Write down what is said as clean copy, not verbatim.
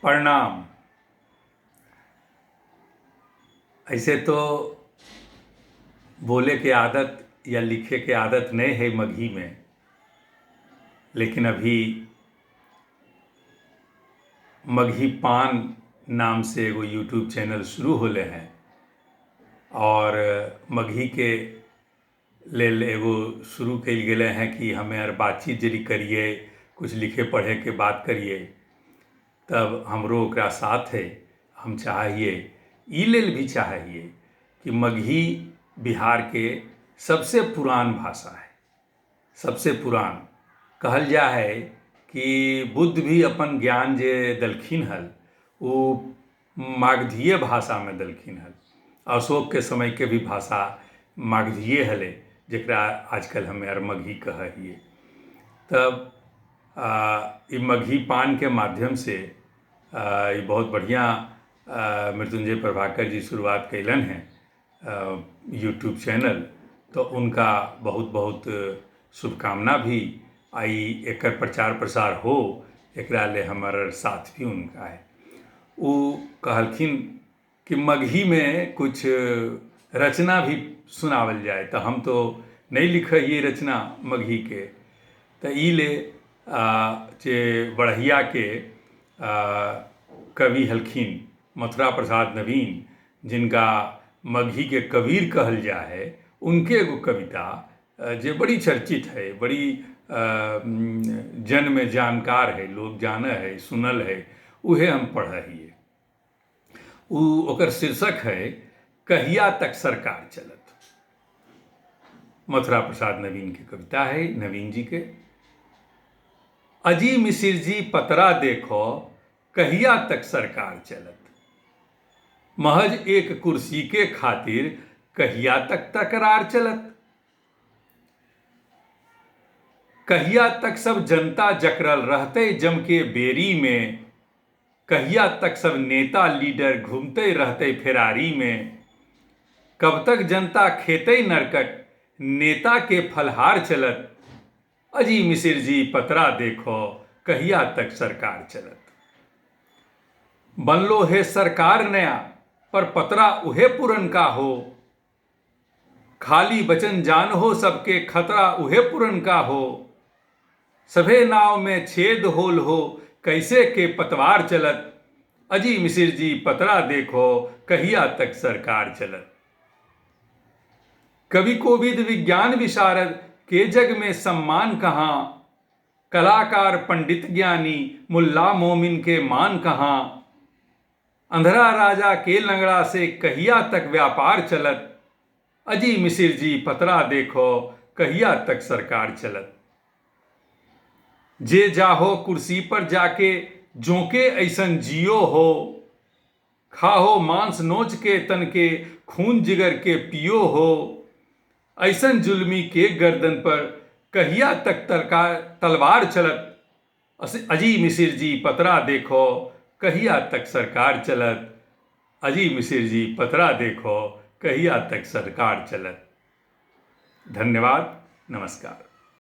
प्रणाम। ऐसे तो बोले के आदत या लिखे के आदत नहीं है मगही में, लेकिन अभी मगही पान नाम से एगो यूट्यूब चैनल शुरू होले हैं और मगही के लेल एगो शुरू कयल गेलै हैं कि हमे आर बातचीत यदि करियै, कुछ लिखे पढ़े के बात करियै, तब हमरो ओकरा साथ है। हम चाहै हियै, ई लेल भी चाहै हियै कि मगही बिहार के सबसे पुरान भाषा है। सबसे पुरान कहल जा है कि बुद्ध भी अपन ज्ञान जे देलखिन हल वो मागधीय भाषामे देलखिन हल। अशोकके समयके भी भाषा मागधीये हलै, जकरा आजकल हमे आर मगही कहै हियै। तब ई मगही पानके माध्यमसँ ई बहुत बढ़िआँ मृत्युंजय प्रभाकर जी शुरुआत कयलनि हेँ यूट्यूब चैनल, तऽ उनका बहुत बहुत शुभकामना भी। आ ई एकर प्रचार प्रसार हो, एकरा ले हमर साथ भी उनका है। ओ कहलखिन कि मगहीमे कुछ रचना भी सुनावल जाय, तऽ हम तो नहि लिखै हियै रचना मगहीके, तऽ ई ले जे बड़हियाके कवि हलखिन मथुरा प्रसाद नवीन, जिनका मगहीके कबीर कहल जा है, उनके एगो कविता जे बड़ी चर्चित है, बड़ी जनमे जानकार है, लोग जानै है, सुनल है, उहे हम पढ़ै हियै। उ ओकर शीर्षक है कहिया तक सरकार चलत। मथुरा प्रसाद नवीन के कविता है, नवीन जी के। अजी मिसिर जी पतरा देखो कहिया तक सरकार चलत, महज एक कुर्सी के खातिर कहिया तक तकरार चलत, कहिया तक सब जनता जकड़ल रहते जम के बेरी में, कहिया तक सब नेता लीडर घूमते रहते फेरारी में, कब तक जनता खेते नरकट नेता के फलहार चलत, अजी मिसिर जी पतरा देखो कहिया तक सरकार चलत। बनलो है सरकार नया पर पतरा उहे पुरनका हो, खाली वचन जान हो सबके खतरा उहे पुरनका हो, सभे नाव में छेद होल हो कैसे के पतवार चलत, अजी मिसिर जी पतरा देखो कहिया तक सरकार चलत। कवि कोविद विज्ञान विशारद के जग में सम्मान कहाँ, कलाकार पंडित ज्ञानी मुल्ला मोमिन के मान कहाँ, अंधरा राजा के लंगड़ा से कहिया तक व्यापार चलत, अजी मिसिर जी पतरा देखो कहिया तक सरकार चलत। जे जाहो कुर्सी पर जाके जोंके ऐसन जियो हो, खाहो मांस नोच के तन के खून जिगर के पियो हो, ऐसन जुल्मी के गर्दन पर कहिया तक तलवार चलत, अजी मिसिर जी पतरा देखो कहिया तक सरकार चलत, अजी मिसिर जी पतरा देखो कहिया तक सरकार चलत। धन्यवाद, नमस्कार।